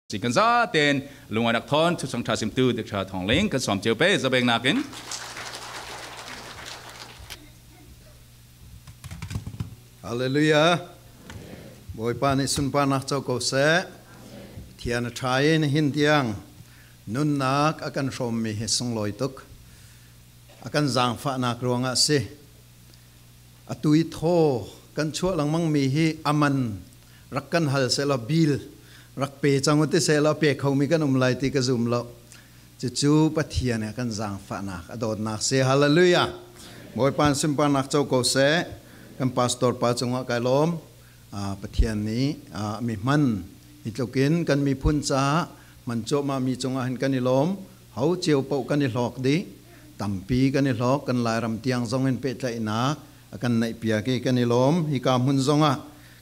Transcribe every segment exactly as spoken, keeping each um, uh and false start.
Sin kan zaten lunganak thawn thusang ṭha simtu Dik Ṭha Thawng Ling kan sawm cio pei zabengnakin. Halleluiah. Bawipa nih sunparnak co ko seh. Pathian a ṭha in hin tiang nunnak a kan hrawmmi hi sunglawi tuk a kan zaangfahnak ruangah a si. A tuithaw kan chuah lengmangmi hi a man rak kan hal sehlaw, bil rak pe cang uh ti sehlaw, a pe khomi kan um lai ti ka zum lo. Cucu Pathian nih a kan zaangfahnak a dawtnak si. Halleluiah. Bawipa in sunparnak co ko seh. Kan pastor pa cungah kai lawm. Aa, Pathian nih, aa, mi hman hi tlukin kan miphun caah hman cuahmahmi cungah hin kan i lawm. Ho cio paoh kan i hlawk dih. Tampi kan i hlawk, kan Lairam tiang zong in pehtlaihnak a kan neihpiak i kan i lawm. Hika hmun zongah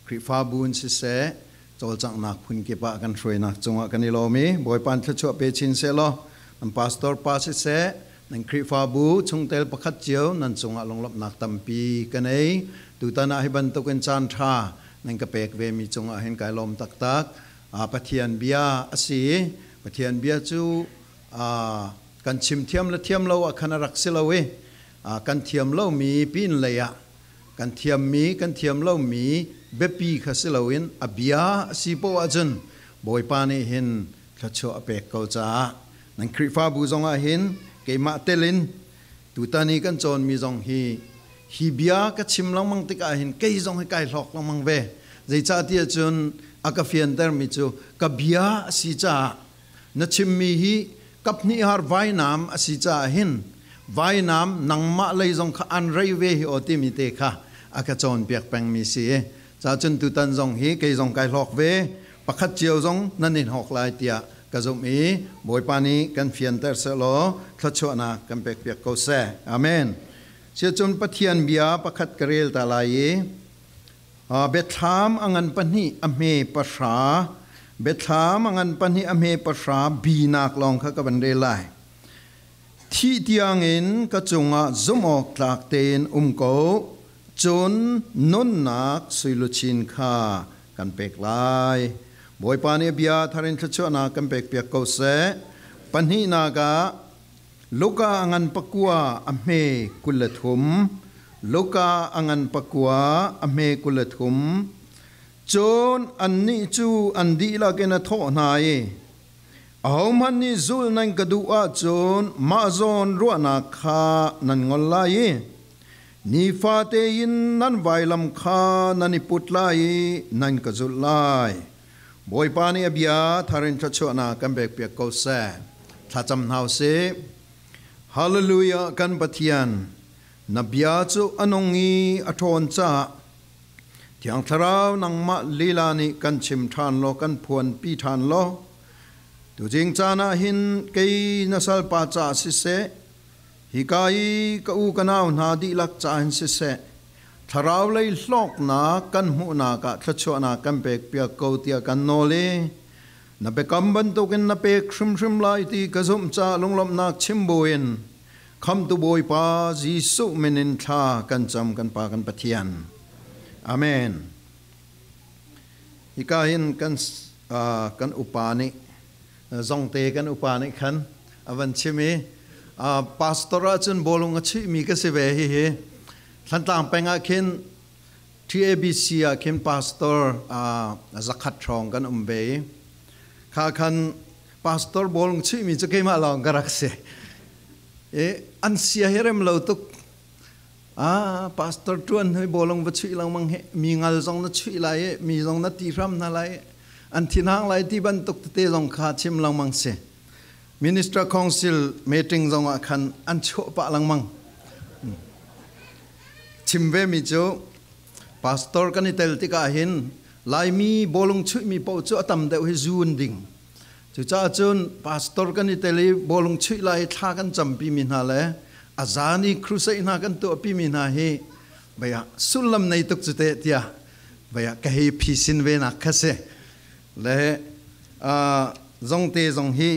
Khrihfabu in siseh, cawlcanghnak phun kipah kan hruainak cungah kan i lawm i Bawipa in thluachuah pe chin sehlaw, nan pastor pa siseh, nan Khrihfabu chungtel pakhat cio nan cungah lunglawmhnak tampi ka nei. Tutan ah hi bantukin caan ṭha nan ka pek vemi cungah hin kai lawm taktak. Aa, Pathian bia a si. Pathian bia cu, aa, kan chim thiam le thiam lo ah khan a rak si lo i, aa, kan thiam lomi pinlei ah kan thiammi, kan thiam lomi biapi kha si loin a bia a si paoh ahcun Bawipa nih hin thluachuah a pek ko caah nan Khrihfabu zongah hin keimah telin tutan i kan cawnmi zong hi, hi bia ka chim lengmang tikah hin kei zong hi kai hlawk lengmang ve. Zeicah ti ahcun a ka fiantermi cu ka bia a si caah, na chimmi hi kaphnih har vainam a si caah hin, vainam nangmah lei zong kha an rei ve hi aw timi te kha a ka cawnpiak pengmi si. Cacun tutan zong hi kei zong kai hlawk ve, pakhat cio zong nan in hawk lai tiah ka zumh i, Bawipa nih kan fianter sehlaw, thluachuahnak kan pekpiak ko seh. Amen. Siahcun Pathian bia pakhat ka rel ta lai i, aa, Biathlam a ngan pahnih a hme pahra, Biathlam a ngan pahnih a hme pahra binak lawng kha ka van rel lai. Thih tiangin ka cungah zumh awk tlak tein um ko, cun nunnak sui luchin kha kan pek lai. Bawipa nih a bia thar in thluachuahnak kan pekpiak ko seh. Pahnihnak ah Luka a ngan pakua a hme kul le thum, Luka a ngan pakua a hme kul le thum. Cun annih cu an dihlak in a thawh hna i, ahohmanh nih zulh nan ka duh ahcun mah zawn ruahnak kha nan ngol lai i, nifate in nan vailam kha nan i put lai i nan ka zulh lai. Bawipa nih a bia thar in thluachuahnak kan pekpiak ko seh. Thlacam hna u sih. Halleluiah kan Pathian, na bia cu a nung i a ṭhawn caah, Thiang Thlarau nangmah lila nih kan chim ṭhan law, kan phuanpi ṭhan law. Tuzing caan ah hin kei na salpa caah siseh, hika i ka u ka nau hna dihlak caah hin siseh, thlarau lei hlawknak kan hmuhnak ah thluachuahnak kan pekpiak ko tiah kan nawl i, na biakam bantukin na pek hrimhrim lai ti ka zumh caah lunglawmhnak chim buin, Khamhtu Bawipa Jesuh min in thla kan cam kan Pa kan Pathian. Amen. Hika hin kan, aa, kan upa nih, zongte kan upa nih khan a van chim i, aa, pastor ahcun bawlung a chuihmi ka si ve hihi. Thantlang peng ah khin T A B C ah khin pastor, aa, zakhat hrawng kan um ve i, kha khan pastor bawlung chuihmi cu keimah lawng ka rak si. E, an sia hi rem lo tuk. Aa, pastor ṭuan hnu bawlung va chuih lengmang he, mi ngal zong na chuih lai e, mi zong na ti hram hna lai e, an thi hna lai ti bantuk tete zong kha chim lengmang si. Minister Council meeting zongah khan an chuah pah lengmang. Chim vemi cu, pastor kan i tel tikah hin Laimi bawlung chuihmi paoh cu a tam deuh hi zu an ding. Cucaah cun pastor kan i tel i bawlung chuih lai i thla kan campimi hna le a zan i crusade hna kan tuahpimi hna hi, baya, sullam nei tuk cu te tiah, baya, ka hei phisin venak kha si. Le, aa, zongte zong hi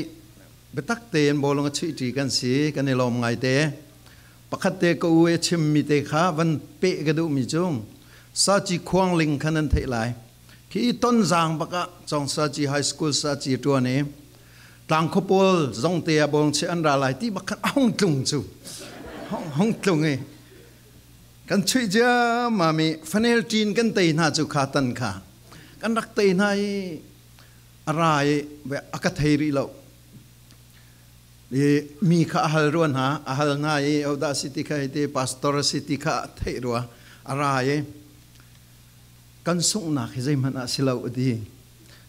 biatak tein bawlung a chuihṭi kan si, kan i lawm ngaite. Pakhatte ka u e chimmi te kha van peh ka duhmi cu Saci Khuang Ling kha nan theih lai. Khi Tonzang bakah Chawngsaci High School saci ṭuan i Tlangkhuapawl zongte a bawngchia an ra lai ti bak khan a hong tlung cu. Hong, hong tlung i kan chuih ciammam i fanel ṭin kan tei hna cu kha tan kha kan rak tei hna i a ra i a ka thei rih lo. I mi kha a hal rua hna, a hal hna i, "Odah si ti kha hiti, pastor si ti kha a theih rua," a ra i, "Kan sunghnak hi zeihmanh ah si lo," a ti.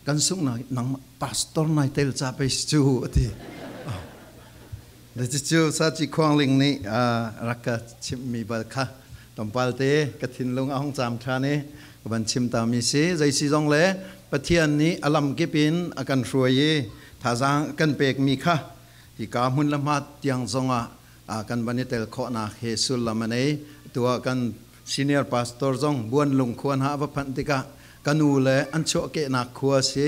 "Kan sunghnak nangmah pastor nai tel ca pei si cu," a ti. Le cucu saci khuangling nih, aa, rak ka chimhmi bal kha tlawmpal te ka thinlung a hong caam ṭhan i ka van chim tami si. Zei si zong le Pathian nih a lamkip in a kan hruai i thazaang a kan pekmi kha hika hmun le hma tiang zongah, aa, kan van i tel khawhnak hi sullam a nei. Tuah kan senior pastor zong buan lungkhuan ha a va phanh tikah ka nu le an chuahkehnak khua a si.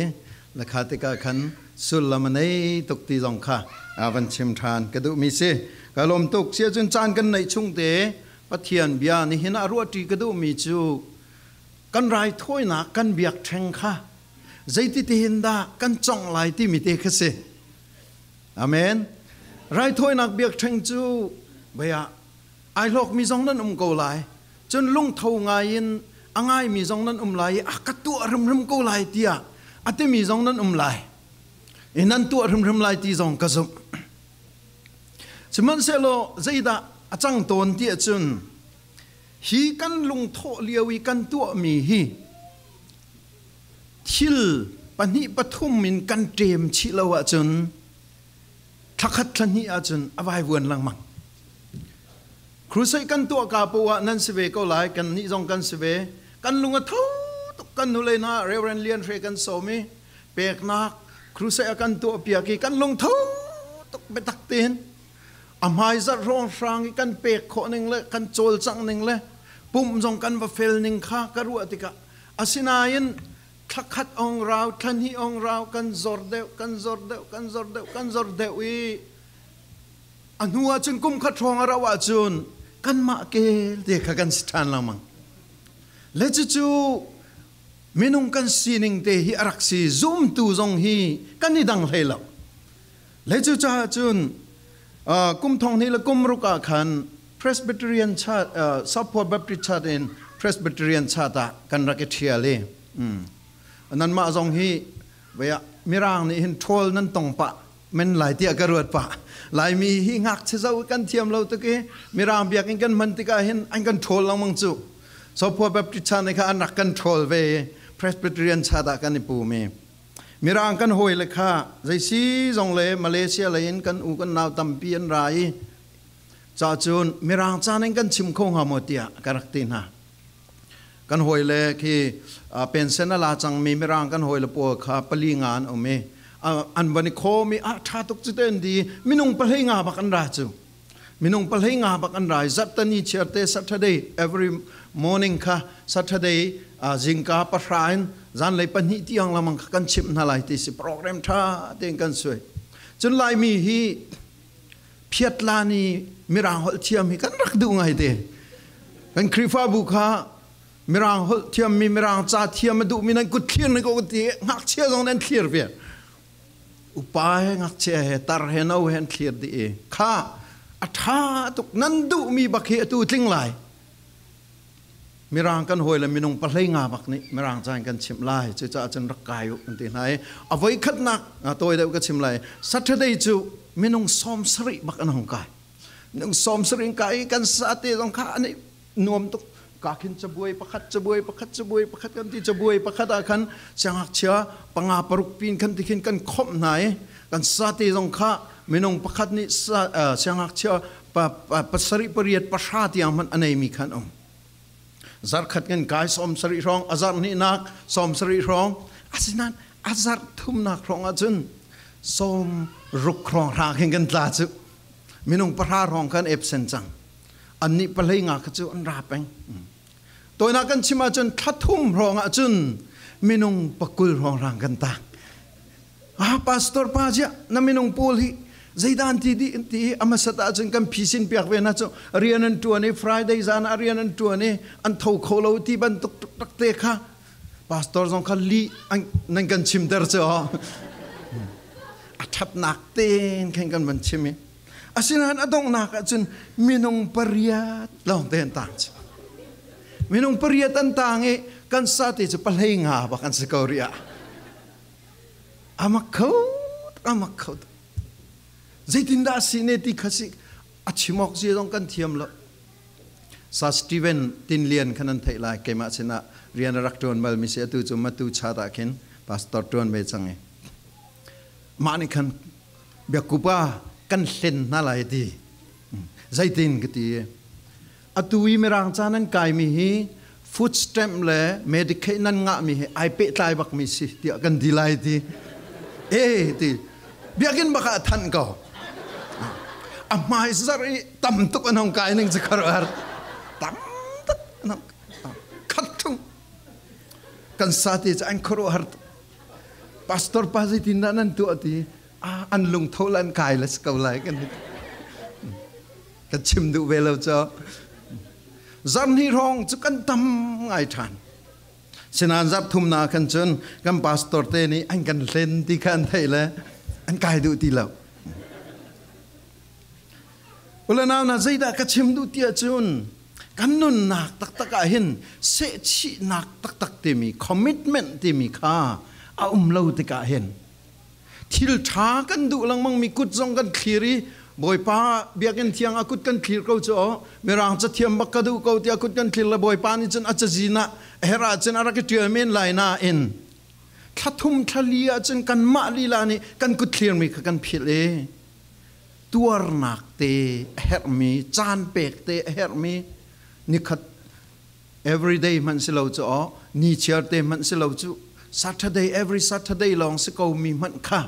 Le kha tikah khan sullam a nei tuk ti zong kha, aa, van chim ṭhan ka duhmi si. Ka lawm tuk si ahcun caan kan neih chungte Pathian bia nihin ah ruahṭi ka duhmi cu kan raithawinak kan biakṭheng kha zeititihin dah kan congh lai timi te kha si. Amen. Raithawinak biakṭheng cu, "Baya, aa hlawkmi zong nan um ko lai, cun lungtho ngai in a ngaimi zong nan um lai i a ka tuah hrimhrim ko lai," tiah a timi zong nan um lai i nan tuah hrimhrim lai ti zong ka zumh. Sihmanhsehlaw zeidah a cang tawn ti ahcun hi kan lungthawh lio i kan tuahmi hi thil pahnih pathum in kan ṭem chih lo ahcun thlakhat thlahnih ahcun a vaivuan lengmang. Crusade kan tuah ka poah nan si ve ko lai, kannih zong kan si ve. Kan lung a tho tuk, kan hnulei hna Reverend Lian Hre kan sawm i peknak crusade a kan tuah piak i kan lung tho tuk biatak tein a hmaizarh hrawnghrang i kan pek khawh ning le kan cawlcangh ning le pumh zong kan va fel ning kha ka ruah tikah, asinain thlakhat awng rau, thlahnih awng rau, kan zor deuh, kan zor deuh, kan zor deuh, kan zor deuh i a hnu ahcun kum khat hrawng a rauh ahcun kanmah kel te kha kan si ṭhan lengmang. Le cucu minung kan sining te hi a rak si, zumtu zong hi kan i dang hlei lo. Le cucaah cun, aa, kum thong hnih le kum ruk ah khan Presbyterian chat, aa, Saphual Baptist chat in Presbyterian chat ah kan rak i ṭhial i, um, nanmah zong hi, vaya, Mirang nih hin ṭhawl nan tong pah men lai tiah ka ruat pah. Laimi hi ngakchia zoh kan thiam lo tuk i, Mirang biakinn kan hman tikah hin an kan ṭhawl lengmang cu. Saphual Baptist chat nih kha an rak kan ṭhawl ve i, Presbyterian chat ah kan i pum i, Mirang kan hawi le kha, zeisi zong le Malaysia lei in kan u kan nau tampi an ra i, cacun Mirang caan in kan chim kho hnga maw tiah ka rak ti hna. Kan hawi le khi, aa, pension a la cangmi Mirang kan hawi le pawl kha pali nga an um i, aa, an van i khawm i, aa, ṭha tuk cu te an ti i, minung pahlei nga bak an ra cu. Minung pahlei nga bak an ra i, zarhtani chiarte Saturday, every morning kha Saturday, aa, zingka pahra in zanlei pahnih tiang lamang kha kan chimh hna lai ti si, program ṭha tein kan suai. Cun Laimi hi phiatlan i Mirang holh thiam hi kan rak duh ngai te. Kan Khrihfabu kha Mirang holh thiammi, Mirang ca thiam a duhmi nan kut thlir ni ko ti, ngakchia zong nan thlir ve. Upa he ngakchia he, tar he, no he an thlir dih i, kha a ṭha tuk, nan duhmi bak hi atu tling lai. Mirang kan hawi le minung pahlei nga bak nih Mirang ca in kan chimh lai, cucaah cun rak kai u, kan ti hna i, a voikhatnak, aa, tawi deuh ka chim lai. Saturday cu minung sawmsarih bak an hong kai. Minung sawmsarih an kai i kan sate zong kha an i nuam tuk. Ka khin cabuai pakhat, cabuai pakhat, cabuai pakhat kan ti, cabuai pakhat ah khan siangakchia panga paruk pin kan ti khin kan khomh hna i kan sate zong kha minung pakhat nih sa, aa, siangakchia pa, pa, pasarih pariat pahra tiang hmanh a neimi khan um. Zarh khat kan kai sawmsarih hrawng, a zarh hnihnak sawmsarih hrawng, asinain a zarh thumnak hrawng ahcun sawmruk hrawng hra khin kan tla cu. Minung pahra hrawng khan absent cang. Annih pahlei nga kha cu an ra peng. Tawinak kan chim ahcun thla thum hrawng ahcun minung pakul hrawng hra kan tang. Ah, pastor pa zia, na minung pawl hi zeidah an ti dih, an ti i, a hmasa ta ahcun kan phisin piak ve hna cu, rian an ṭuan i, Friday zan ah rian an ṭuan i, an tho kho lo ti bantuk tuk tak te kha Pastor zong kha li an, nan kan chimter cu aw. A ṭhatnak ten khen kan van chim i, asinain a donghnak ahcun minung pariat lawngte an tang cu. Minung pariat an tang i kan sate cu pahlei nga bak an si ko rih ah. A mak kho, a mak kho. Zeitindah a si ne ti kha si, a chim awk zia zong kan thiam lo. Sa Stephen Tin Lian kha nan theih lai, keimah sinah rian a rak ṭuan balmi si, atu cu matu chat ah khin pastor ṭuan ve cang i, mah nih khan biakupa kan hlen hna lai ti. Zeitin ka ti i, atu i Mirang ca nan kaimi hi, food stamp le Medicaid nan ngahmi hi ai pehtlai bakmi si, tiah kan ti lai ti. E, ti. Biakinn bak ah thanh ko. A hmai zarh i tam tuk an hong kai ning cu khuaruahhar. Tam tuk an hong, khat thum. Kan sate cu an khuaruahhar tuk. Pastor pa zeitindah nan tuah ti. Ah, an lungtho le an kai le si ko lai kan, kan chim duh ve lo cu. Zarh hnih hrawng cu kan tam ngai ṭhan. Sinain zarh thumnak khan cun kan pastor te nih an kan hlen ti kha an theih le an kai duh ti lo. U le nau hna, zeidah ka chim duh ti ahcun kan nunnak taktak ah hin sehchihnak taktak timi, commitment timi kha a um lo tikah hin thil ṭha kan duh lengmangmi kut zong kan thlir i, Bawipa biakinn thiang ah kut kan thlir ko cu aw, Mirang cathiam bak ka duh ko tiah kut kan thlir le Bawipa nih cun a cazin ah a herh ahcun a rak i ṭial men lai nain, thla thum thla li ahcun kanmah lila nih kan kut thlirmi kha kan philh i, tuarnak te a herhmi, caan pek te a herhmi, nikhat everyday hmanh si lo cu aw, ni chiar te hmanh si lo cu, Saturday, every Saturday lawng si ko mi hmanh kha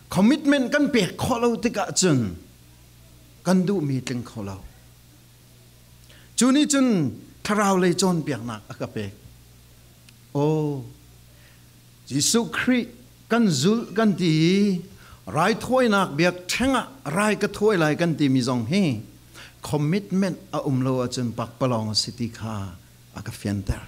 commitment kan pek khawh lo tikah cun kan duhmi tling kho lo. Cu nih cun thlarau lei cawnpiaknak a ka pek. Aw, Jesuh Khrih kan zulh kan ti i, raithawinak biak ṭheng ah rai ka thawi lai kan timi zong hi commitment a um lo ahcun pakpalawng a si ti kha a ka fianter.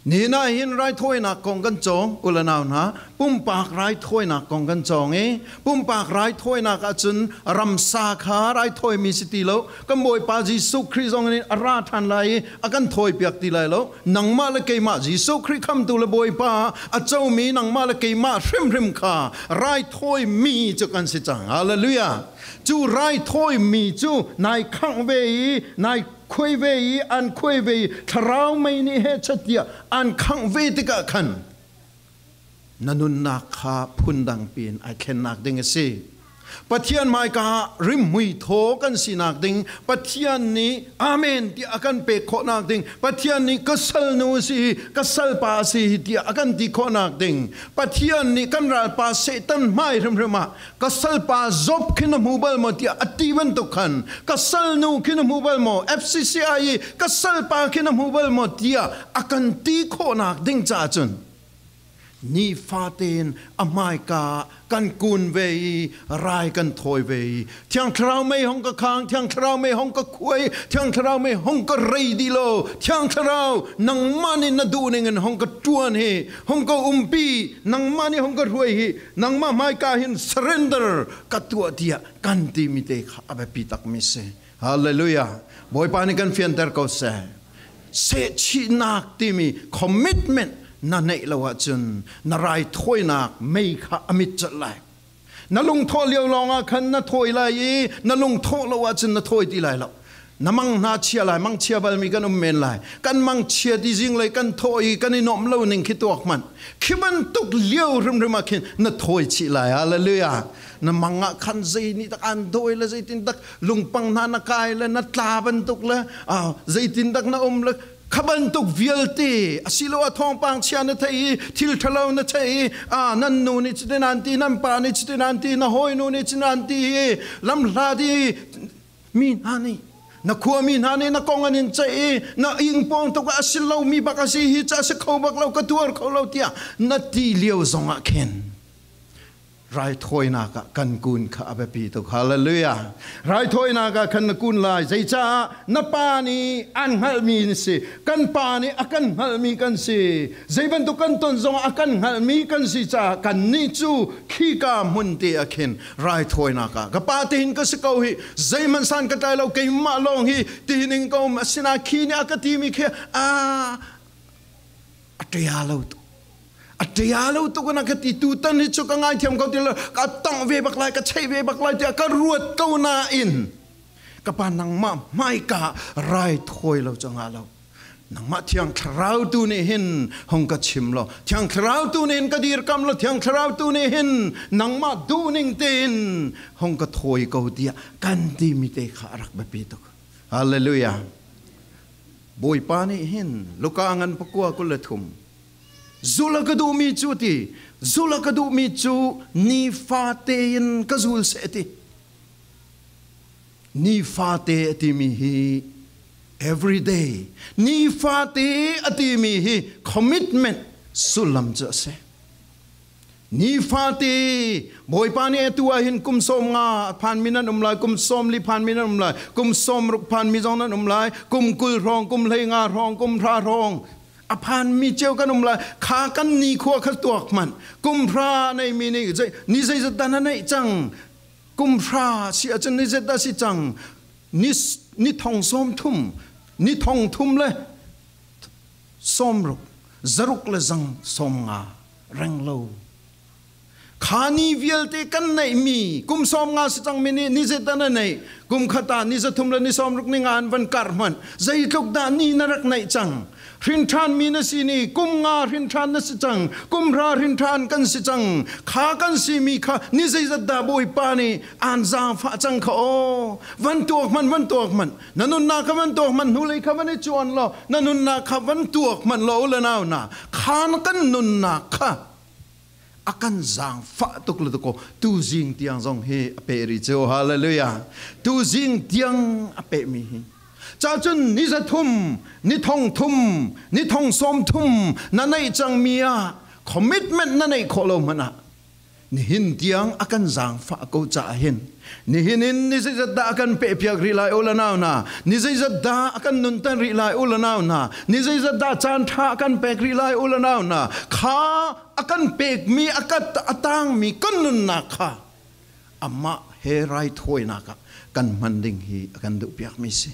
Nihin ah hin raithawinak kong kan cawng, u le nau hna, pumpak raithawinak kong kan cawng i, pumpak raithawinak ahcun ramsa kha raithawimi si ti lo, kan Bawipa Jesuh Khrih zong in a ra ṭhan lai i a kan thawipiak ti lai lo. Nangmah le keimah, Jesuh Khrih khamhtu le Bawipa a comi nangmah le keimah hrimhrim kha raithawimi cu kan si cang. Hallelujah! Cu raithawimi cu nai khangh ve i, nai khuai ve i, an khuai ve i, thlarau mei nih he chatiah an khangh ve tikah khan na nunnak kha phundang piin ai thlennak ding a si. Pathian hmaika ah rimhmui thaw kan sinak ding, Pathian nih amen tiah a kan pek khawhnak ding, Pathian nih ka salnu a si hi, ka salpa a si hi tiah a kan ti khawhnak ding, Pathian nih kan ralpa Satan hmai hrimhrim ah ka salpa Job khi na hmu bal maw tiah a ti bantuk khan, ka salnu khi na hmu bal maw, F C C I i ka salpa khi na hmu bal maw tiah a kan ti khawhnak ding caah cun, nifatin a hmaika kan kun ve i rai kan thawi ve i, Thiang Thlarau mei hong ka khang, Thiang Thlarau mei hong ka khuai, Thiang Thlarau mei hong ka rei dih lo, Thiang Thlarau nangmah nih na duh ning in hong ka ṭuan hi, hong ka umpi, nangmah nih hong ka hruai hi, nangmah hmaika hin surrender ka tuah tiah kan timi te kha a biapi takmi si. Hallelujah! Bawipa nih kan fianter ko seh. Sehchihnak timi commitment na neih lo ahcun na raithawinak mei kha a mit colh lai. Na lungthawh lio lawngah khan na thawi lai i, na lungthawh lo ahcun na thawi ti lai lo. Na mang hna chia lai, mang chia balmi kan um men lai. Kan mang chia ti zinglei kan thawh i kan i nuamh lo ning khi tuak hmanh. Khi bantuk lio hrimhrim ah khin na thawi chih lai. Hallelujah! Na mang ah khan zei nih tak an dawi le, zeitintak lungpang hna na kai le, na tla bantuk le, aa, zeitintak na um le, kha bantuk vialte, asiloah thawngpang chia na theih i, thil ṭhalo na theih i, aa, nan nu nih cutin an ti, nan pa nih cutin an ti, na hawinu nih cutin an ti i, lam hlat i, mi hna nih, na khuami hna nih na kong an in ceih i, na ingpawng tuk ah a si lo mi bak a si hi, ca si kho bak lo, ka tuar kho lo tiah na ti lio zongah khin Raithawinak ah kan kun kha a biapi tuk. Hallelujah. Raithawinak ah kan na kun lai. Zeicah na pa nih an hngalhmi na si. Kan pa nih a kan hngalhmi kan si. Zei bantuk kan ton zong a kan hngalhmi kan si caah kannih cu khika hmun te ah khin raithawinak ah ka pa te hin ka si ko hi. Zeihmanh san ka tlai lo, keimah lawng hi tihin in ka um. Asinain khi nih a ka timi khi a a ṭia lo tuk. A ṭia lo tuk in a ka ti, tutan hi cu ka ngaithiam ko ti lo, ka tongh ve bak lai, ka cheih ve bak lai tiah ka ruat ko nain ka pa nangmah hmaika raithawi lo cu a ngah lo. Nangmah Thiang Thlarau tu nih hin hong ka chim law, Thiang Thlarau tu nih hin ka dirkamh law, Thiang Thlarau tu nih hin nangmah duhning tein hong ka thawi ko tiah kan timi te kha a rak biapi tuk. Hallelujah. Bawipa nih hin Luka ngan pakua kul le thum, zulh a ka duhmi cu ti, zulh a ka duhmi cu ni fate in ka zul seh ti. Ni fate a timi hi everyday, ni fate a timi hi commitment sullam cu a si. Ni fate, Bawipa nih atu ah hin kum sawm nga phanmi nan um lai, kum sawm li phanmi nan um lai, kum sawm ruk phanmi zong nan um lai, kum kul hrawng, kum hlei nga hrawng, kum hra hrawng a phanmi cio kan um lai. Kha kan ni khua kha tuak hmanh. Kum hra neimi nih zei-, ni zeizat dah na neih cang? Kum hra si ahcun ni zeizat dah si cang? Ni, ni thong sawm thum, ni thong thum le sawm ruk, zaruk le zang sawm nga reng lo. Kha ni vialte kan neihmi, kum sawm nga si cangmi nih ni zeizat dah na neih? Kum khat ah ni zathum le ni sawm ruk ni nga an van karh hmanh. Zeitluk dah ni na rak neih cang? Hrinṭhanmi na si ni, kum nga hrinṭhan na si cang, kum hra hrinṭhan kan si cang. Kha kan simi kha ni zeizat dah Bawipa nih an zaangfah cang kha aw? Van tuak hmanh, van tuak hmanh. Na nunnak kha van tuak hmanh, hnulei kha van i cuan law, na nunnak kha van tuak hmanh law, u le nau hna. Kha kan nunnak kha a kan zaangfah tuk le tuk aw. Tuzing tiang zong hi a peh rih cu. Hallelujah. Tuzing tiang a pehmi hi. Cacun ni zathum, ni thong thum, ni thong sawm thum na neih cangmi ah commitment na neih khawh lo hmanh ah nihin tiang a kan zaangfah ko caah hin, nihin in ni zeizat dah a kan pehpiak rih lai, u le nau hna? Ni zeizat dah a kan nuntan rih lai, u le nau hna? Ni zeizat dah caan ṭha a kan pek rih lai, u le nau hna? Kha a kan pekmi, a kat a tangmi kan nunnak kha amah he raithawinak ah kan hman ding hi a kan duhpiakmi si.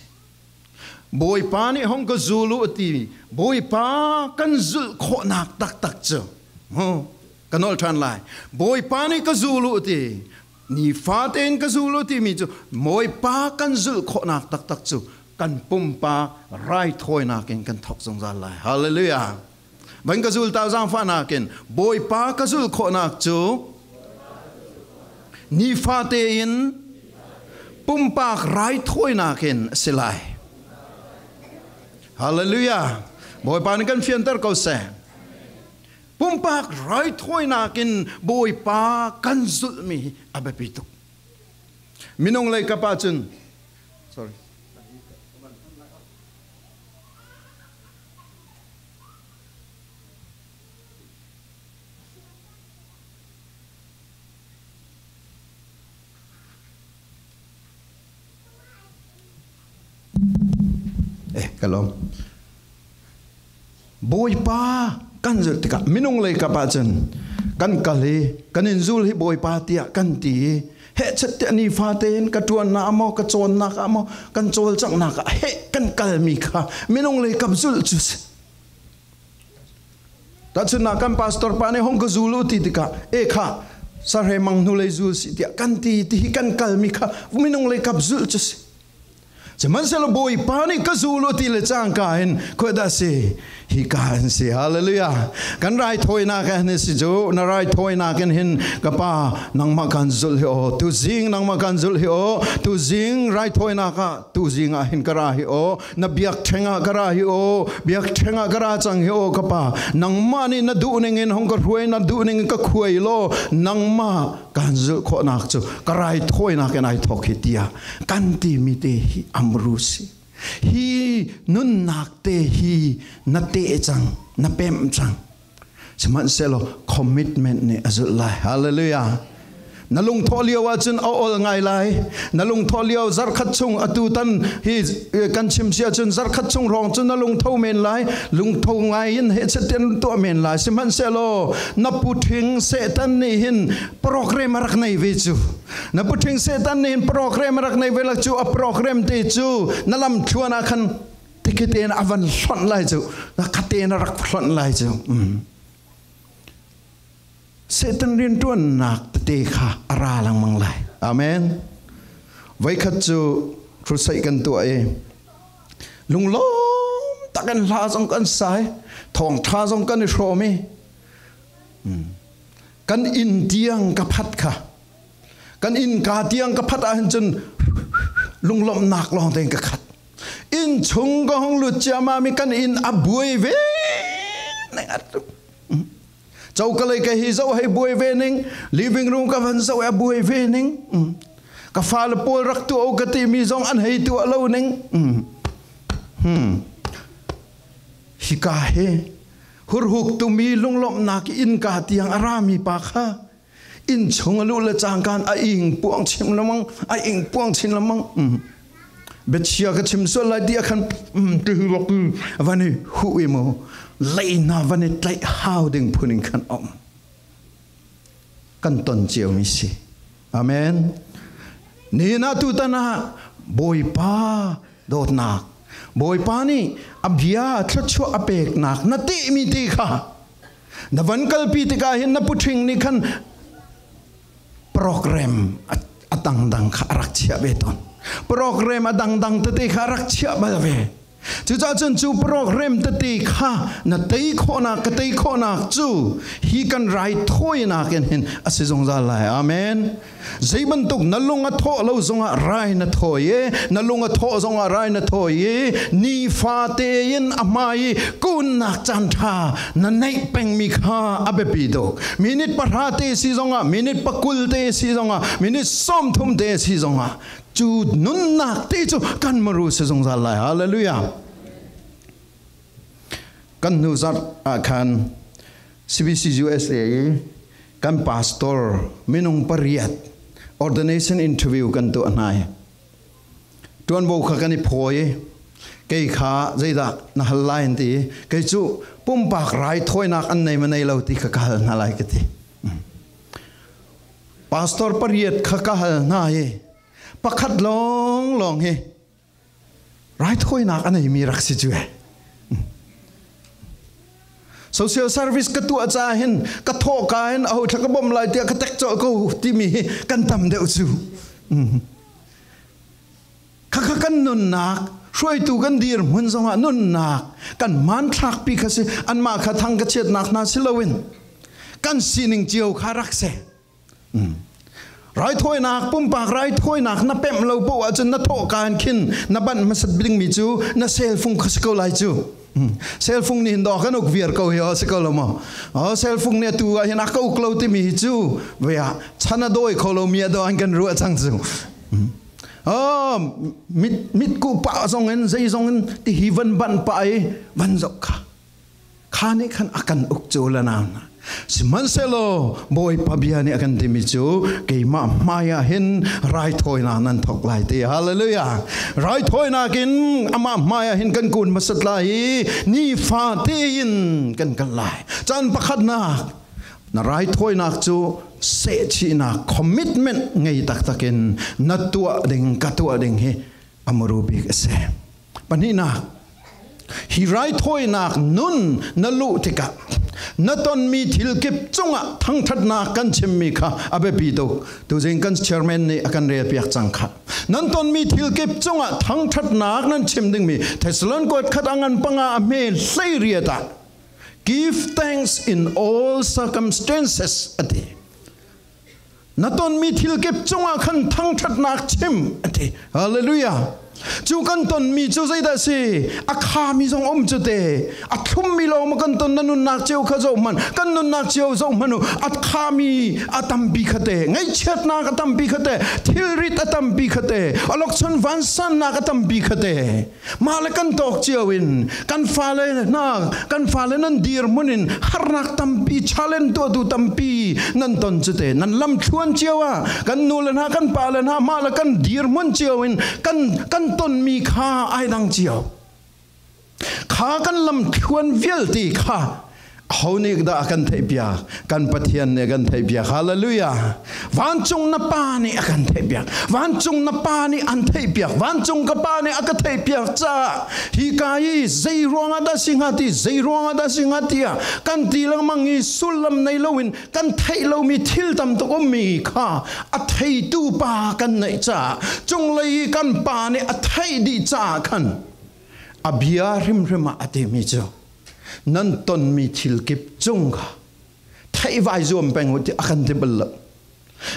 Bawipa nih hong ka zul u a ti, Bawipa kan zulh khawhnak taktak cu, mu, ka nolh ṭhan lai. Bawipa nih ka zul u a ti, ni fate in ka zul u a timi cu, Bawipa kan zulh khawhnak taktak cu kan pumpak raithawinak in kan thawk zungzal lai. Hallelujah. Van ka zul ta zaangfahnak in Bawipa ka zulh khawhnak cu ni fate in pumpak raithawinak in a si lai. Hallelujah. Bawipa nih kan fianter ko seh. Pumpak raithawinak in Bawipa kan zulhmi a biapi tuk. Minung lei kap ahcun, sorry. Eh, ka lawm. Bawipa kan zulh tikah minung lei kap ahcun kan kal hi, kan in zul hi Bawipa tiah kan ti hi. Heh chet tiah ni fate in ka ṭuannak ah maw, ka cawnnak ah maw, kan cawlcanghnak ah heh kan kalmi kha minung lei kap zulh cu si. Tahchunhnak kan pastor pa nih hong ka zul u ti tikah, e kha, sahremang hnulei zul si tiah kan ti, ti hi kan kalmi kha minung lei kap zulh cu si. Sihmanhsehlaw Bawipa nih ka zul u ti le cangka hin khuadah si, hi ka hin si. Hallelujah. Kan raithawinak ah hin si cu, na raithawinak in hin ka pa, nangmah kan zulh hi aw, tuzing nangmah kan zulh hi aw, tuzing raithawinak ah, tuzing ah hin ka ra hi aw, na biakṭheng ah ka ra hi aw, biakṭheng ah ka ra cang hi aw, ka pa, nangmah nih na duhning in hong ka hruai, na duhning in ka khuai law, nangmah kan zulh khawhnak cu ka raithawinak in aa thawk hi, tiah kan timi te hi a muru si. Hi nunnak te hi na teh cang, na pemh cang. Sihmanhsehlaw commitment nih a zulh lai. Hallelujah. Na lungthawh lio ahcun a ol ngai lai. Na lungthawh lio zarh khat chung atu tan hi, eh, kan chim si ahcun zarh khat chung hrawng cu na lungtho men lai. Lungtho ngai in he chatian tuah men lai. Sihmanhsehlaw na puṭhing Satan nih hin program a rak nei ve cu. Na puṭhing Satan nih hin program a rak nei ve lak cu a program te cu na lamthluan ah khan tiki tein a van hlonh lai cu. Na kha tein a rak hlonh lai cu. Um. Satan rianṭuannak tete kha a ra lengmang lai. Amen. Voikhat cu crusade kan tuah i lunglawm takin hla zong kan sai, thawngṭha zong kan i hrawm i, hmm, kan inn tiang ka phat kha, kan innka tiang ka phat ahhin cun lunglawmhnak lawng tein ka khat. Inn chung ka hung lut ciammam i kan inn a buai ve ning a tluk. Coka lei ka hi zoh hei buai ve ning, living room ka van zoh a buai ve ning. Ka fale pawl rak tuah u ka timi zong an hei tuah lo ning. Hmm. Hika hi hurhuk tumi lunglawmhnak i innka tiang a rami pa kha inn chung a luh le cangkan a ing puang chim lamang, a ing puang chim lamang. Um. Biachia ka chim sual lai tiah khan, um, tihi bak, um, van i huh i mu. Leina van i tlaih hau ding phun in khan om. Kan ton cio mi si. Amen. Nihin ah tutan ah Bawipa dawtnak, Bawipa nih a bia a thluachuah a peknak na tehmi te kha na van kalpi tikah hin na puṭhing nih khan program a, a dangdang kha a rak chiah ve tawn. Program a dangdang tete kha a rak chiah bal ve. Cucaah cun cu program tete kha na tei khawhnak, ka tei khawhnak cu hi kan raithawinak in hin a si zungzal lai. Amen. Zei bantuk na lung a thawh lo zongah rai na thawi i, na lung a thawh zongah rai na thawi i, nifa tein a hmai i kunnak caan ṭha na neih pengmi kha a biapi tuk. Minit pahra te si zongah, minit pakul te si zongah, minit sawmthum te si zongah, cu nunnak te cu kan muru si zungzal lai. Hallelujah. Kan hnu zarh ah khan C B C U S A i kan pastor minung pariat ordination interview kan tuah hna i, ṭuanvo kha kan i phawi i, kei kha zeidah na hal lai an ti i, kei cu pumpak raithawinak an nei ma nei lo ti kha ka hal hna lai ka ti. Pastor pariat kha ka hal hna i, pakhat lawnglawng hi raithawinak a neimi rak si cu e. Social service ka tuah caah hin ka thawhka in aho thla ka bawmh lai tiah ka tek colh ko timi hi kan tam deuh cu. Khakha kan nunnak, hruaitu kan dirhmun zongah nunnak kan man thlakpi kha si, anmah kha thangka chiatnak hna si loin kan sining cio kha rak si. Um. Raithawinak, pumpak raithawinak na pemh lo paoh ahcun na thawhka in khin na banh hmasat dingmi cu na cellphone kha si ko lai cu. Um. Cellphone nih hin daw kan uk viar ko hi aw si ko lo maw? Aw, cellphone nih atu ah hin a ka uk lo timi hi cu. Ve ah, chan a dawi kho lo mi a daw an kan ruah cang cu. Um. Aw, mit, mit kuh pah zong in, zei zong in, ti hi van banh pah i, van zoh kha. Kha nih khan a kan uk cu le nauna. Sihmanhsehlaw, Bawipa bia nih a kan timi cu, keimah hmai ah hin raithawinak nan thok lai ti. Hallelujah! Raithawinak in amah hmai ah hin kan kun hmasat lai i, nifa tein kan kal lai. Caan pakhatnak, na raithawinak cu sehchihnak, commitment ngei taktak in na tuah ding, ka tuah ding hi a muru bik a si. Pahnihnak, hi raithawinak nun na luh tikah na tonmi thilkip cungah thangṭhatnak kan chimmi kha a biapi tuk. Tuzing kan chairman nih a kan relpiak cang kha. Nan tonmi thilkip cungah thangṭhatnak nan chim dingmi Thessalon kuat khat a ngan panga a hme hleiriat ah, "Give thanks in all circumstances," a ti. Na tonmi thilkip cungah khan thangṭhatnak chim, a ti. Hallelujah! Cu kan tonmi cu zeidah si? A khami zong a um cu te. A thlummi lawng maw kan ton, na nunnak cio kha zoh hmanh, kan nunnak cio zoh hmanh uh, a khami a tampi kha te, ngaihchiatnak a tampi kha te, thilrit a tampi kha te, a lokchon vansannak a tampi kha te. Mah le kan tawk cio in kan fale hna, kan fale nan dirhmun in harnak tampi, challenge tuahtu tampi nan ton cu te, nan lamthluan cio ah kan nu le hna, kan pa le hna, mah le kan dirhmun cio in kan, kan tonmi kha aa dang cio. Kha kan lamthluan vialte kha aho nih dah a kan theihpiak? Kan Pathian nih a kan theihpiak. Hallelujah. Vancung na Pa nih a kan theihpiak. Vancung na Pa nih an theihpiak. Vancung ka Pa nih a ka theihpiak caah hika i zei ruangah dah si hnga ti, zei ruangah dah si hnga tiah kan ti lengmang i sullam nei loin kan theih lomi thil tam tuk ummi kha a theitu Pa kan neih caah cunglei i kan Pa nih a theih dih caah khan a bia hrimhrim ah a timi cu, nan tonmi thilkip cung kha theihvai zuam peng uh ti a kan ti bal lo.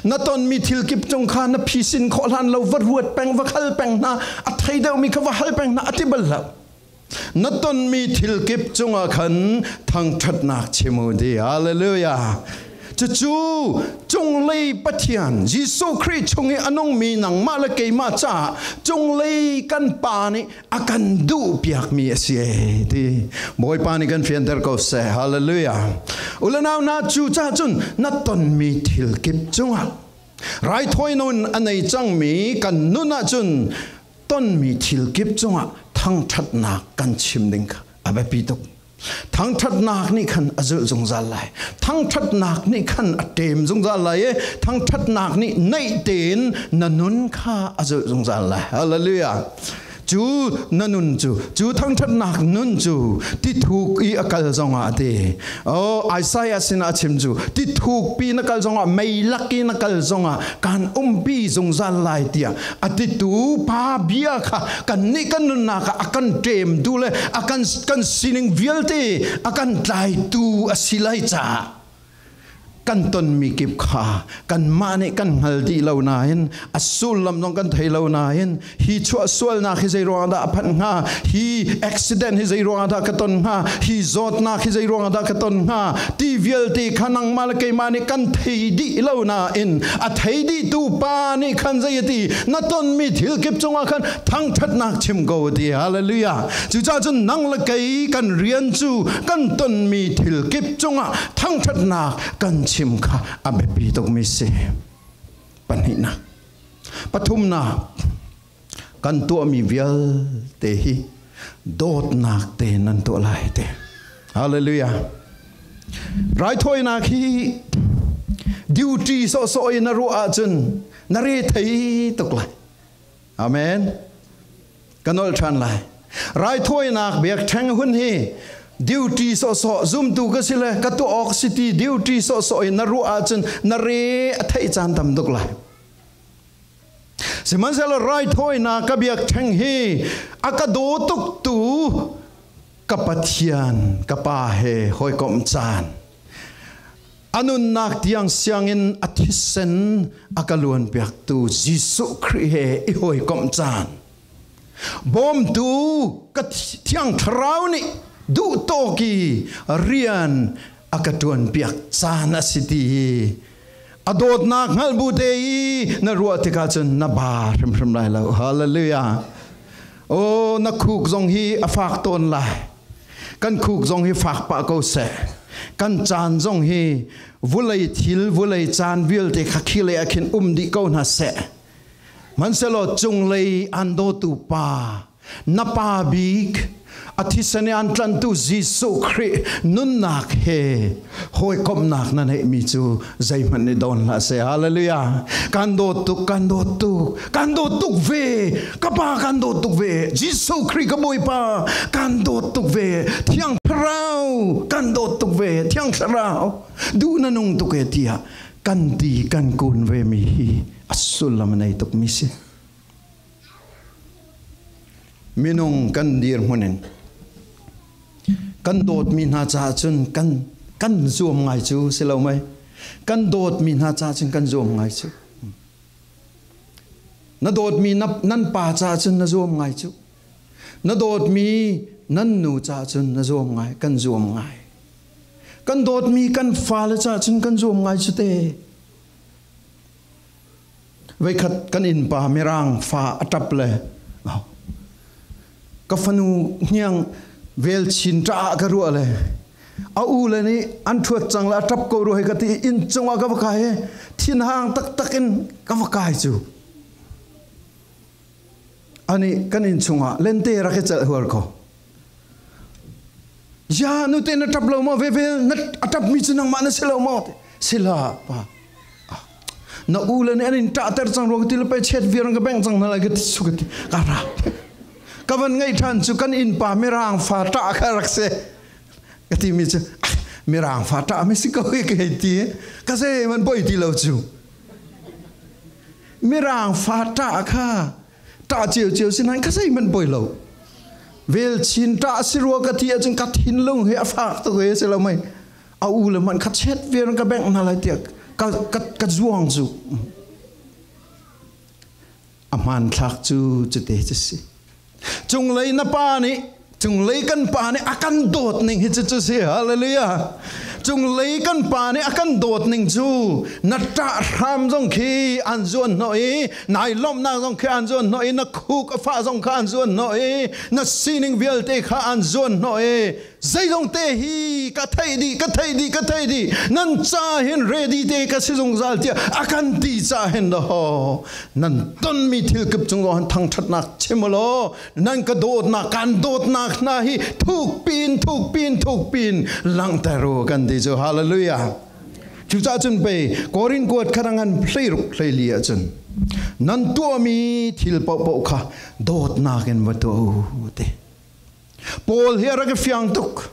Na tonmi thilkip cung kha na phisin khawh hlan lo, va ruat peng, va khal peng hna, a thei deuhmi kha va hal peng hna, a ti bal lo. Na tonmi thilkip cungah khan thangṭhatnak chim uh ti. Hallelujah. Cucu cunglei Pathian Jesuh Khrih chung i a nungmi nangmah le keimah caah cunglei kan Pa nih a kan duhpiakmi a si e ti Bawipa nih kan fianter ko seh. Hallelujah. U le nau hna, cucaah cun na tonmi thilkip cungah raithawi nun a nei cangmi kan nun ahcun tonmi thilkip cungah thangṭhatnak kan chim ding kha a biapi tuk. Thangṭhatnak nih khan a zulh zungzal lai. Thangṭhatnak nih khan a ṭem zungzal lai. E, thangṭhatnak nih neih tein na nun kha a zulh zungzal lai. Hallelujah. Cu na nun cu, cu thangṭhatnak nun cu tithuk i a kal zongah a ti. Oh, Isaiah sinah a chim cu, tithuk pi na kal zongah, meilak i na kal zongah kan umpi zungzal lai, tiah a titu Pa bia kha kannih kan nunnak ah a kan ṭemtu le a kan, kan sining vialte a kan tlaitu a si lai caah kan tonmi kip kha kanmah nih kan hngal dih lo nain, a sullam zong kan thei lo nain, hi chuah sualnak hi zei ruangah dah a phanh hnga, hi accident hi zei ruangah dah ka ton hnga, hi zawtnak hi zei ruangah dah ka ton hnga ti vialte kha nangmah le keimah nih kan thei dih lo nain, a thei dihtu Pa nih khan zei a ti? Na tonmi thilkip cungah khan thangṭhatnak chim ko a ti. Hallelujah. Cucaah cun nang le kei kan rian cu kan tonmi thilkip cungah thangṭhatnak kan chim kha a biapi tukmi si. Pahnihnak. Pathumnak, kan tuahmi vialte hi dawtnak tein nan tuah lai te. Hallelujah. Raithawinak hi duty sawhsawh i na ruah ahcun na re thei tuk lai. Amen. Ka nolh ṭhan lai. Raithawinak biakṭheng hun hi duty sawhsawh, zumtu ka si le ka tuah awk si ti duty sawhsawh i na ruah ahcun na re a theih caan tam tuk lai. Sihmanhsehlaw raithawinak ka biakṭheng hi a ka daw tuktu ka Pathian, ka Pa he hawikomh caan, a nunnak tiang siangin a thisen a ka luanpiaktu Jesuh Khrih he i hawikomh caan, bawmtu ka thi-, Thiang Thlarau nih duhtawk i rian a ka ṭuanpiak caan a si ti hi a dawtnak hngalh bu te i na ruah tikah cun na ba hrimhrim lai lo. Hallelujah. Oh, na khuk zong hi a fak tawn lai. Kan khuk zong hi fak pah ko seh. Kan caan zong hi vulei thil, vulei caan vialte kha khi lei ah khin um dih ko hna seh. Hmanhsehlaw cunglei an dawtu Pa, na Pa bik, a thisen i an tlantu Jesuh Khrih nunnak he hawikomhnak na neihmi cu zeihmanh nih dawn hlah seh. Hallelujah. Kan dawt tuk, kan dawt tuk, kan dawt tuk ve. Ka Pa, kan dawt tuk ve. Jesuh Khrih ka Bawipa, kan dawt tuk ve. Thiang Thlarau, kan dawt tuk ve. Thiang Thlarau, duh na nung tuk e, tiah kan ti, kan kun vemi hi a sullam a nei tukmi si. Minung kan dirhmun in kan dawtmi hna caah cun kan, kan zuam ngai cu si lo mai. Kan dawtmi hna caah cun kan zuam ngai cu. Na dawtmi na, nan pa caah cun na zuam ngai cu. Na dawtmi nan nu caah cun na zuam ngai, kan zuam ngai. Kan dawtmi kan fale caah cun kan zuam ngai cu te. Veikhat kan innpa Mirang fa a ṭap le, oh, ka fanu hniang velchin ṭah ah ka ruah le, a u le nih an ṭhuat cang le a ṭap ko rua hi ka ti, inn cungah ka va kai he, thinhang taktak in ka va kai cu. Anih kan inn chungah lente rak i celh huar ko. Ya, nu te na ṭap lo maw? Vevel na a ṭapmi cu nangmah na si lo maw? Si lo, pa. Na u le nih an in ṭahter cang rua ka ti le, pei chet viar ka bengh cang hna lai ka ti cu ka ti. Ka ra. Ka van ngaih ṭhan cu kan innpa Mirang fa ṭah kha rak si ka timi cu, "Ah, Mirang fa ṭah mi si ko hi," ka hei ti. Ka zei man poi ti lo cu. Mirang fa ṭah kha ṭah cio cio si nain ka zei man poi lo. Velchin ṭah si rua ka ti ahcun ka thinlung hi a fak tuk e, si lo mai. A u le man kha chet viar ka bengh hna lai tiah ka, ka, ka zuang cu. A hmanthlak cu cute cu si. Cunglei na pa nih, cunglei kan pa nih a kan dawt ning hi cucu si. Hallelujah. Cunglei kan pa nih a kan dawt ning cu na ṭah hram zong khi an zuan hnawh i, na i lawmhnak zong khi an zuan hnawh i, na khuk a fah zong kha an zuan hnawh i, na sining vialte kha an zuan hnawh i, zeizong te hi ka theih dih, ka theih dih, ka theih dih. Nan caah hin ready te ka si zungzal tiah a kan ti caah hin daw. Nan tonmi thilkip cung zong han thangṭhatnak chim u law, nan ka dawtnak, kan dawtnak hna hi thukpin, thukpin, thukpin langhter u kan ti cu. Hallelujah. Cucaah cun pei Korin kuat khat a ngan hleiruk hleili ahcun nan tuahmi thil paohpaoh kha dawtnak in va tuah u ti. Paul hi a rak i fiang tuk.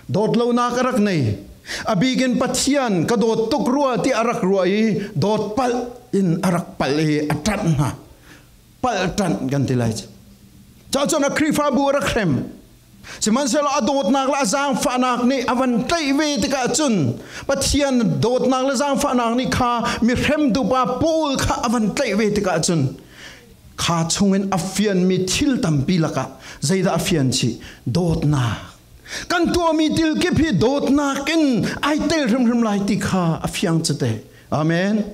Dawt lonak a rak nei. A bikin Pathian ka dawt tuk rua tiah a rak ruah i, dawt palh in a rak palh i a ṭanh hna. Palh ṭanh kan ti lai cu. Cah cun a Khrihfabu a rak hrem. Sihmanhsehlaw a dawtnak le a zaangfahnak nih a van tlaih ve tikah cun, Pathian dawtnak le zaangfahnak nih kha mihremtu pa Paul kha a van tlaih ve tikah cun, kha chungin a fianmi thil tampi lakah zeidah a fian chih? Dawtnak. Kan tuahmi thilkip hi dawtnak in aa tel hrimhrim lai ti kha a fiang cute. Amen.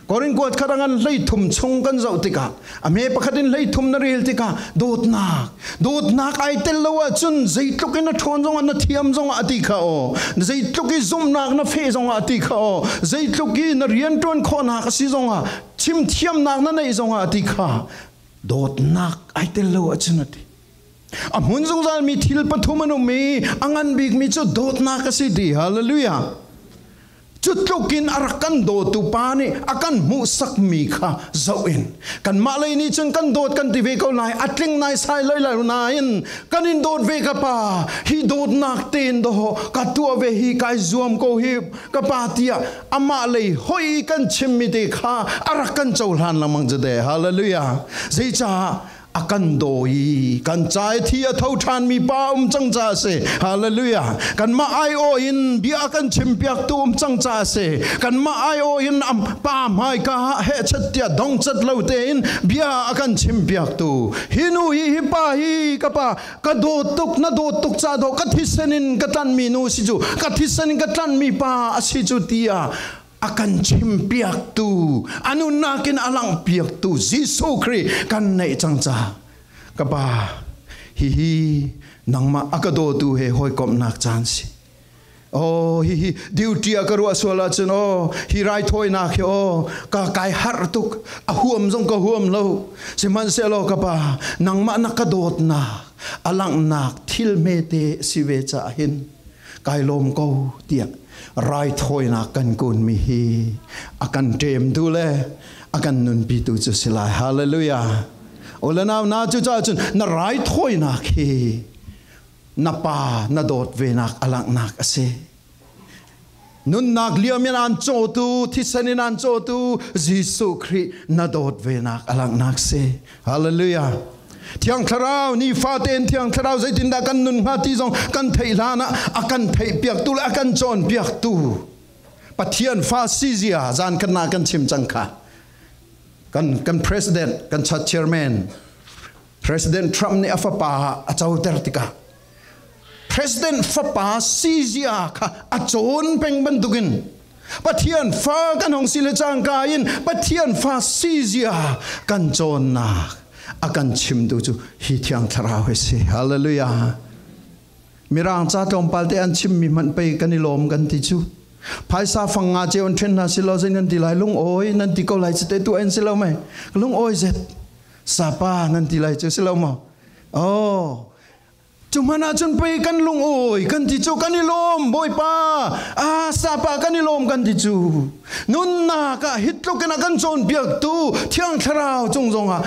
Korin kuat khat a ngan hleithum chung kan zoh tikah, a hme pakhat in hleithum na rel tikah, dawtnak. Dawtnak aa tel lo ahcun zeitluk in na ṭhawn zongah, na thiam zongah a ti kha aw. Zeitluk i zumhnak na feh zongah a ti kha aw. Zeitluk i na rianṭuan khawhnak a si zongah, chimthiamnak na neih zongah a ti kha. Dawtnak aa tel lo ahcun a ti. A hmun zungzalmi thil pathum an um i a ngan bikmi cu dawtnak a si ti. Hallelujah. Cutlukin a rak kan dawtu pa nih a kan hmuhsakmi kha zoh in, kanmah lei nih cun kan dawt kan ti ve ko lai, a tling naisai lai lo nain kan in dawt ve ka pa, hi dawtnak tein daw ka tuah ve hi, kai zuam ko hi ka pa, tiah amah lei hoih i kan chimmi te kha a rak kan cohlan lengmang cu te. Hallelujah. Zeicah a kan dawi i kan ca i thi a tho ṭhanmi pa um cang ca a si. Hallelujah. Kanmah aiawh in bia a kan chimpiaktu um cang ca a si. Kanmah aiawh in a pa hmaika ah hehchat tiah dongcat lo tein bia a kan chimpiaktu, hi nu hi, hi pa hi, ka pa, ka dawt tuk, na dawt tuk ca daw, ka thisen in ka tlanhmi nu si cu, ka thisen in ka tlanhmi pa a si cu, tiah a kan chimpiaktu, a nunnak in a langhpiaktu Jesuh Khrih kan neih cang ca. Ka pa, hihi nangmah a ka dawtu he hawikomhnak caan si. Aw, hihi duty ah ka ruah sual ahcun, aw, hi raithawinak hi, aw, ka kai harh tuk, a huam zong ka huam lo. Sihmanhsehlaw ka pa, nangmah na ka dawtnak a langhnak thil hmete a si ve caah hin, kai lawm ko, tiah raithawinak kan kunmi hi a kan ṭemtu le a kan nunpitu cu si lai. Hallelujah. U le nau, na cucaah cun na raithawinak hi na pa na dawt venak a langhnak a si. Nunnak liam in an cawtu, thisen in an cawtu Jesuh Khrih na dawt venak a langhnak si. Hallelujah. Thiang Thlarau, nifa tein Thiang Thlarau zeitindah kan nun hnga ti zong kan theih hlan ah a kan theihpiaktu le a kan cawnpiaktu Pathian fa sizia zan khatnak kan chim cang kha. Kan, kan president, kan church chairman, President Trump nih a fapa a coter tikah President fapa sizia kha a cawn peng bantukin Pathian fa kan hong si le cangka in Pathian fa sizia kan cawnnak a kan chimtu cu hi Thiang Thlarau hi si. Hallelujah. Mirang ca tlawmpalte an chimmi hmanh pei kan i lawm kan ti cu. Phaisa fang nga cio an ṭhen hna si law, zei nan ti lai, lungawi nan ti ko lai, cite tu an si lo mei. Lungawi zet. Sapa nan ti lai cu si lo maw? Oh. Cu hmanh ahcun pei kan lungawi kan ti cu kan i lawm, Bawipa. Ah, sapa kan i lawm kan ti cu. Nunnak ah hi tluk in a kan cawnpiaktu Thiang Thlarau cung zongah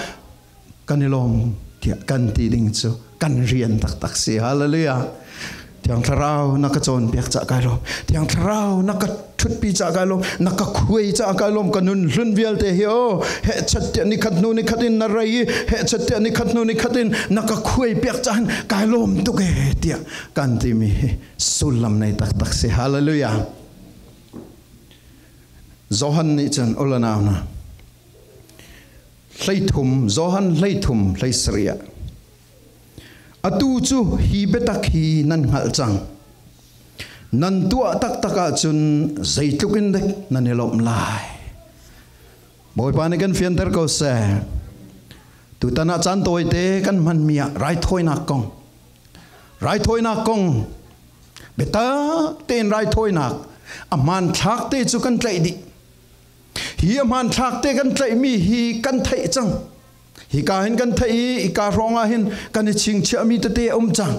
kan i lawm tiah kan ti ding cu kan rian taktak si. Hallelujah. Thiang Thlarau na ka cawnpiak caah kaa lawm. Thiang Thlarau na ka ṭhutpi caah kaa lawm. Na ka khuai caah kaa lawm. Ka nun hlun vialte hi aw, heh chat tiah nikhat hnu nikhat in na rei i, heh chat tiah nikhat hnu nikhat in na ka khuai piak caah hin kaa lawm tuk e tiah kan timi hi sullam nei taktak si. Hallelujah. Johan nih cun u le nau hna. Hleithum, Johan hleithum hleisarih ah, atu cu hi biatak hi nan hngalh cang. Nan tuah taktak ahcun zeitluk in dek nan i lawmh lai. Bawipa nih kan fianter ko seh. Tutan ah caan tawite kan hmanmi ah raithawinak kong, raithawinak kong, biatak tein raithawinak a hmanthlak te cu kan tlaih dih. Hi a hmanthlak te kan tlaihmi hi kan theih cang. Hi ka hin kan theih i, hi ka hrawng ah hin kan i chingchiahmi tete a um cang.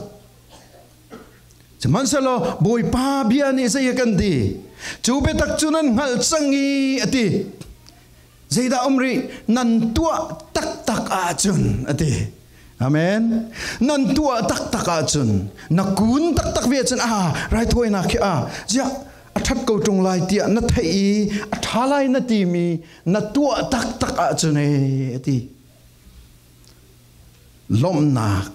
Sihmanhsehlaw, Bawipa bia nih zei a kan ti? Cu biatak cu nan hngalh cang i, a ti. Zeidah um rih? Nan tuah taktak ahcun, a ti. Amen. Nan tuah taktak ahcun, na kun taktak ve ahcun, ah, raithawinak khi, ah, ziah a ṭhat ko ṭung lai tiah na theih i, a ṭha lai na timi na tuah taktak ahcun e, a ti. Lawmhnak,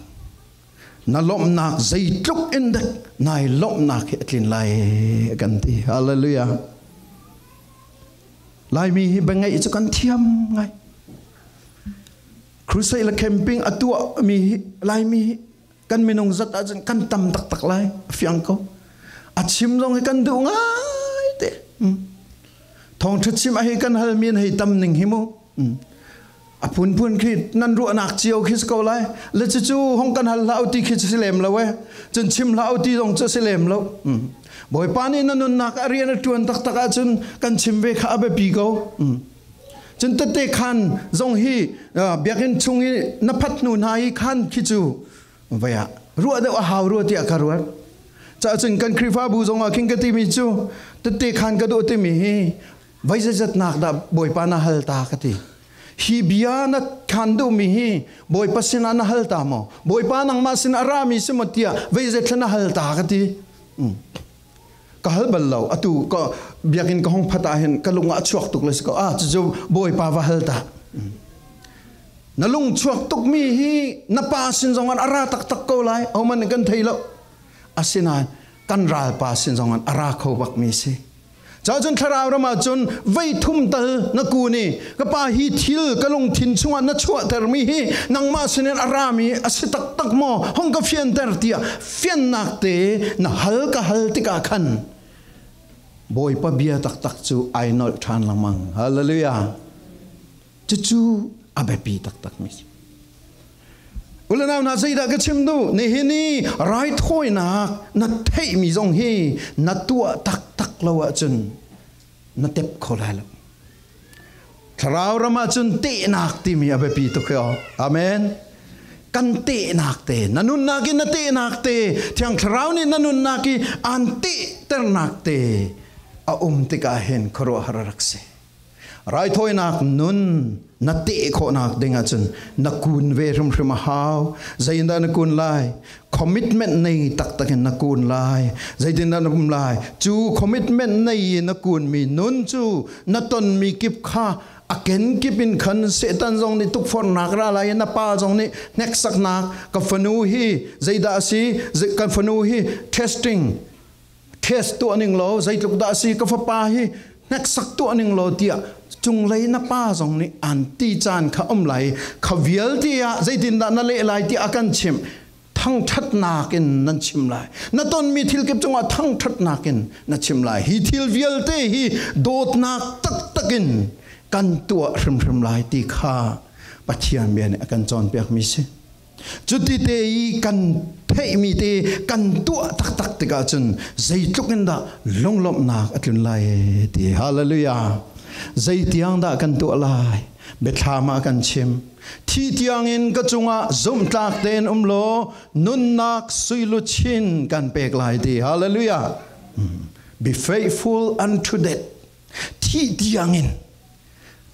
na lawmhnak zeitluk in dek na i lawmhnak hi a tlin lai e, a kan ti. Hallelujah. Laimi hi bangeih cu kan thiam ngai. Crusade le camping a tuahmi hi, Laimi hi kan minung zat ahcun kan tam taktak lai, a fiang ko. A chim zong hi kan duh ngai te. Hmm. Thawngṭha chim a hi kan halmi an hei tam ning hi mu. Hmm. A phunphun khi nan ruahnak cio khi si ko lai. Le cucu hong kan hal hlah u ti khi cu si lem lo e. Cun chim hlah u ti zong cu si lem lo. Hmm. Bawipa nih na nunnak a rian a ṭuan taktak ahcun kan chim ve kha a biapi ko. Hmm. Cun tete khaan zong hi, ah, biakinn chung i na phat hnu hna i khaan khi cu voi ah ruah deuh a hau rua tiah ka ruat. Cun kan Khrihfabu zongah khin ka timi cu tete khaan ka duh timi hi voi zeizatnak dah Bawipa na hal ta ka ti. Hi bia na khan duhmi hi Bawipa sinah na hal ta maw? Bawipa nangmah sin a rami si maw tiah voi zeizat na hal ta ka ti. Hmm. Ka hal bal lo. Atu ka biakinn ka hong phat ah hin ka lung ah a chuak tuk le si ko. Ah, cucu Bawipa va hal ta. Na lung chuak tukmi hi na pa sin zongah a ra taktak ko lai. Ahohmanh nih kan thei lo. Asinain kan ralpa sin zongah a ra kho bakmi si. Cun Thlarau ram ahcun voi thum tal na kun i, ka pa, hi thil ka lungthin chungah na chuahtermi hi nangmah sinin a rami a si taktak maw? Hong ka fianter, tiah fiannak te na hal ka hal tikah khan Bawipa bia taktak cu aa nolh ṭhan lengmang. Hallelujah. Cucu a biapi taktakmi si. U le nau hna, zeidah ka chim duh? Nihin i raithawinak na theihmi zong hi na tuah taktak lo ahcun na tep kho lai lo. Thlarau ram ahcun tehnak timi a biapi tuk hi aw. Amen. Kan tehnak te, na nunnak i na tehnak te, Thiang Thlarau nih na nunnak i aan tehternak te a um tikah hin khuaruahhar a rak si. Raithawinak nun na teh khawhnak ding ahcun na kun ve hrimhrim a hau. Zeitindah na kun lai? Commitment nei taktak in na kun lai. Zeitindah na um lai? Cu commitment nei i na kunmi nun cu na tonmi kip kha a ken kip in khan Satan zong nih tukforhnak ra lai i na pa zong nih hneksaknak, ka fanu hi zeidah a si, zei-, ka fanu hi testing, test tuah ning law, zeitluk dah a si, ka fapa hi hneksak tuah ning law, tiah cunglei na pa zong nih an ti caan kha um lai. Kha vialte ah zeitindah na leh lai tiah a kan chim. Thangṭhatnak in nan chim lai. Na tonmi thilkip cungah thangṭhatnak in na chim lai. Hi thil vialte hi dawtnak taktak in kan tuah hrimhrim lai ti kha Pathian bia nih a kan cawnpiakmi si. Cutite i kan theihmite kan tuah taktak tikah cun zeitluk in dah lunglawmhnak a tlun lai ti. Hallelujah. Zeitiang dah kan tuah lai? Biathlam ah kan chim. Thih tiangin ka cungah zumhtlak tein um law, nunnak suiluchin kan pek lai ti. Hallelujah. Hmm. Be faithful unto death. Thih tiangin.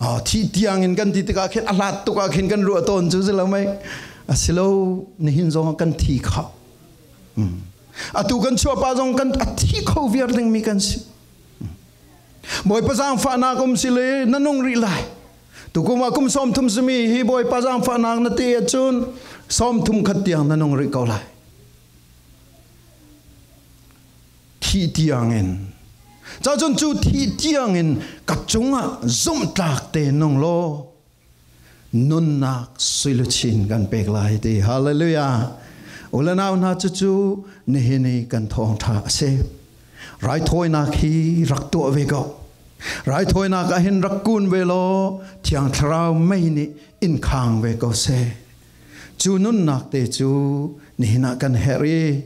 Ah, thih tiangin kan ti tikah khin a hlat tukah khin kan ruah tawn cu si lo mai. A si lo, nihin zong kan thi kha. Hmm. Atu kan chuahpa zong kan a thi kho viar dingmi kan si. Bawipa zaangfahnak um si le na nung rih lai. Tukum ah kum sawmthum simi hi Bawipa zaangfahnak na ti ahcun sawmthum khat tiang na nung rih ko lai. Thih tiangin. Cacun cu thih tiangin ka cungah zumhtlak te nung law, nunnak suiluchin kan pek lai ti. Hallelujah. U le nau hna, cucu nihin i kan thawngṭha a si. Raithawinak hi rak tuah ve ko. Raithawinak ah hin rak kun ve law, Thiang Thlarau mei nih in khang ve ko seh. Cu nunnak te cu nihin ah kan herh i,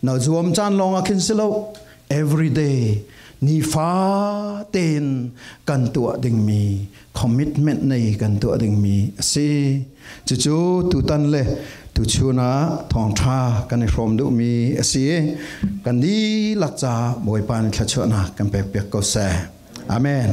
no zuam caan lawng ah khin si lo, everyday, nifa tein kan tuah dingmi, commitment nei kan tuah dingmi a si. Cucu tutan le tuchun ah thawngṭha kan i hrawm duhmi a si. Kan dihlak caah Bawipa nih thluachuahnak kan pekpiak ko seh. Amen.